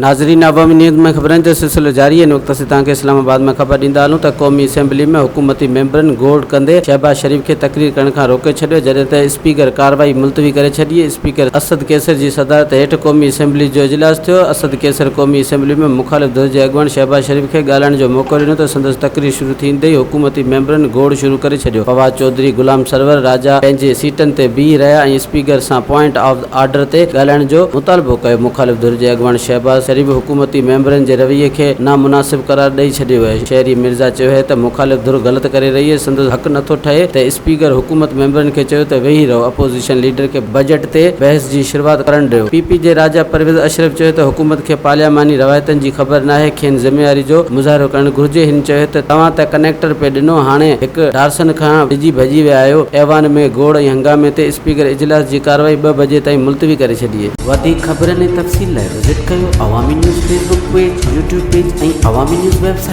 ناظرين عوامي نيوز ۾ خبرن جو سلسلو جاري آهي ان وقت اسين توهان کي اسلام آباد مان خبر ڏيندا هلون ته قومي اسيمبلي ۾ حڪومتي ميمبرن گوڙ ڪندي شهباز شريف کي تقرير ڪرڻ کان روڪي ڇڏيو جڏهن ته اسپيڪر ڪارروائي ملتوي ڪري ڇڏي اسپيڪر اسد قيصر جي صدارت هيٺ قومي اسيمبلي جو اجلاس ٿيو اسد قيصر قومي اسيمبلي ۾ مخالف ڌر جي اڳواڻ شهباز شريف کي ڳالهائڻ جو موقعو ڏنو ته سندس تقرير شروع ٿيندي ئي حڪومتي ميمبرن گوڙ شروع ڪري ڇڏيو فواد چوڌري غلام سرور راجا پنهنجي سيٽن تي بيهي رهيا ۽ اسپيڪر سان پوائنٽ آف آرڊر تي ڳالهائڻ جو مطالبو ڪيو. مخالف ڌر جي اڳواڻ شهباز شريف حڪومتي ميمبرن جي رويي کي نامناسب قرار ڏئي ڇڏيو آهي. شهري مرزا چيو آهي ته مخالف ڌر غلط ڪري رهي آهي، سندس حق نٿو ٺهي ته اسپيڪر حڪومت ميمبرن کي چيو ته ويهي رهو، اپوزيشن ليڊر کي بجيٽ تي بحث جي شروعات ڪرڻ ڏيو. پي پي جي راجا پرويز اشرف چيو ته حڪومت کي پارلياماني روايتن جي خبر ناهي، کين ذميواري جو مظاهرو ڪرڻ گهرجي. هن چيو ته توهان ته ڪنيڪٽر پئي ڏنو، هاڻي هڪ ڊارسن کان ڊڄي ڀڄي ويا آهيو. ايوان ۾ گوڙ ۽ هنگامي تي اسپيڪر اجلاس جي ڪارروائي ٻه بجي تائين ملتوي ڪري ڇڏي. وڌيڪ خبرن ۽ تفصيل لاء وزٽ ڪيو Awami news Facebook page, YouTube page ۽ Awami news website.